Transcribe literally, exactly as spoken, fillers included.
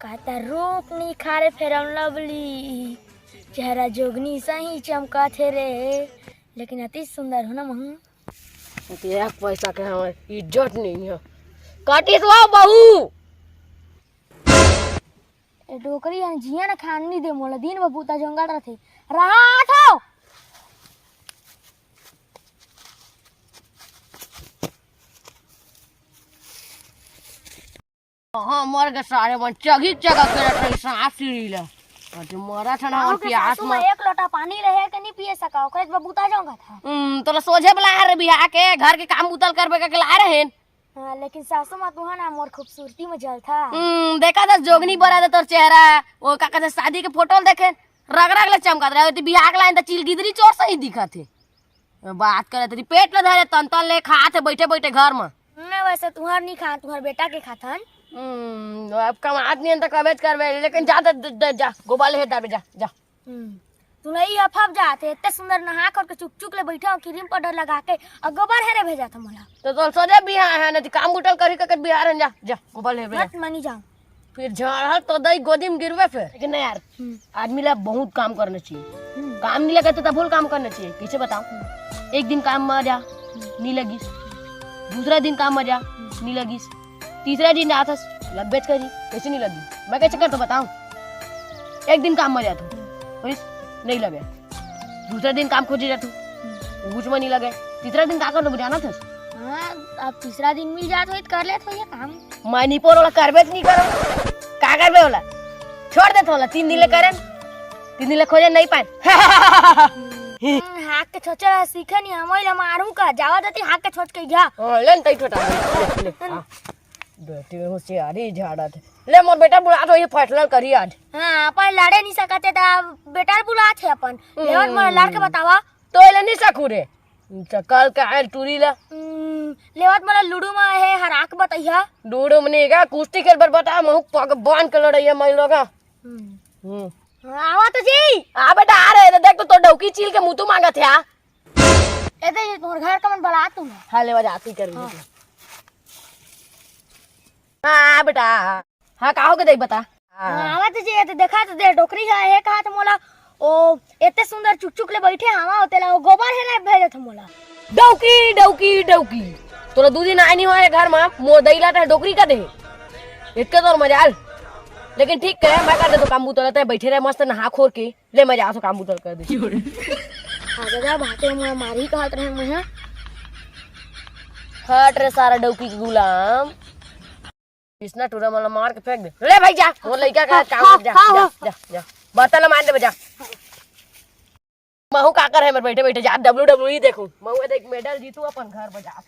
काता रूप निखारे फेरन लवली, चेहरा जोगनी सही चमकाथे रे। लेकिन अति सुंदर हो ना महू। ते एक पैसा के हमर इज्जत नहीं है। काटी तो बहू। ए डोकरी हन जिया न खान नहीं दे मोला, दिन भर बूता जोंगल रथे। रहा थो। हाँ, मर गे सारे मन, चगी चगा के रखे सांस सीढ़ी ला। अरे मरा था ना, अउ के प्यास सासू में। माँ एक लोटा पानी रहे के नहीं पिए सका, ओकरे से बबूता जाऊंगा था। हम्म, तोला सोझे बुलाए रे बिहा के, घर के काम उतल करबे के लाए रहे। हाँ, लेकिन सासू माँ तुहा ना मोर खूबसूरती में जल था। हम्म, देखा था जोगनी बरा दे तोर चेहरा, वो का कहते शादी के फोटो देखे, रग रग ले चमकत रहे, तो बिहा के लाइन तो चिलगिदरी चोर सही दिखा थे। बात करे तेरी पेट ल धरे तन तन ले खात हे बैठे बैठे घर म। ना, वैसे तुहर नहीं खान, तुहर बेटा के खाथन। हम्म, अब कमात नहीं त कबेच करबे, लेकिन जा, जा, जा, जा, गोबर ले हे डालबे, जा, जा। हम्म, तू नहीं अफब जात हे, इतने सुंदर नहा कर के चुक चुक ले बैठा हो, क्रीम पाउडर लगा के, और गोबर हेरे भेजा था मोला। तो तोल सोझे बिहा है ना, काम उठल करी के बिहा रहन, जा, जा, गोबर ले हे भेजा। मत मांगी जाओ। फिर झाड़ा तो दई गोदी में गिरवे फिर। लेकिन नहीं यार, हम्म। आदमी ला बहुत काम करना चाहिए। हम्म। काम नहीं लगे तो तब भूल काम करना चाहिए। कैसे बताओ? हम्म। एक दिन काम में जा, हम्म। नहीं लगी। दूसरा दिन काम में जा, हम्म। नहीं लगी। तीसरा दिन जाथस, लग बेच करी, कैसे नहीं लगी? मैं कैसे करता बताऊं? एक दिन काम में जाता हूँ, हम्म। नहीं लगे। दूसरा दिन काम खोजे जाता हूँ, हम्म। कुछ में नहीं लगे। तीसरा दिन का करता जाना था? हाँ, अब तीसरा दिन मिल जात होई त कर लेत होई ये काम। मैं नहीं पोर वाला करबे त नहीं करो। का करबे वाला? छोड़ देत वाला, तीन दिन ले करन। तीन दिन ले खोजे नहीं पाए। हम्म, हाथ के छोचे सीखे नहीं, हम ओइला मारू का, जावा देती हाथ के छोच के घा। हाँ, ले न तई छोटा, ले, ले, हाँ। बेटी होशियारी झाड़ा थे। ले मोर बेटा बुला तो ये फैसला करी आज। हाँ, अपन लड़े नहीं सकते ता बेटा बुला थे अपन। हम्म। लेवन मोर लड़ के बतावा। तो ले नहीं सकू रे। चकल का आयल टूरी ला। हम्म, लेवत मोला लूडो में हे हराक बतैया। लूडो में नहीं का, कुश्ती खेल बर बता, महू पग बांध के लड़ैया मैं लोगा। हम्म। हम्म। हाँ, आवा तो जी। आ बेटा, आ रहे, तो देख तो, तो डौकी चील के मुतु मांगत हे, आ। ए दे, ये तोर घर का मन बला तू ना। हाँ, लेवा जाती कर हाँ। हाँ, बेटा। हाँ, का हो के देख बता। हाँ। हाँ, आवा तो जी, ये तो देखा तो दे, डोकरी है, ये कहा तो मोला, ओ, इतने सुंदर चुक चुक ले बैठे, हवा होते ला, वो गोबर हेरे भेजत मोला। डौकी, डौकी, डौकी। तोला दू दिन आए नहीं होए घर में, मोर दई ला तैं डोकरी का दे। इतके तोर मजाल। लेकिन ठीक है, मैं कर दे तो काम बूता रहता है, बैठे रहे मस्त नहा खोर के। ले, मैं जात हूँ काम बूता कर दे। आ जा, जा, भाते में मारी कहत रहे मैं, हाँ। हट रे सारा डौकी के गुलाम। बिसना टूरा मला मार के फेंक दे। ले भाई जा, वो लइका का हाँ, काम हाँ, जा, हाँ, जा, हाँ। जा, जा। बर्तन ला मार दे, जा। महू का कर है मेरे बैठे बैठे जा, डब्ल्यू डब्ल्यू ई देखूं। महू देख मेडल जीतू अपन घर बजा।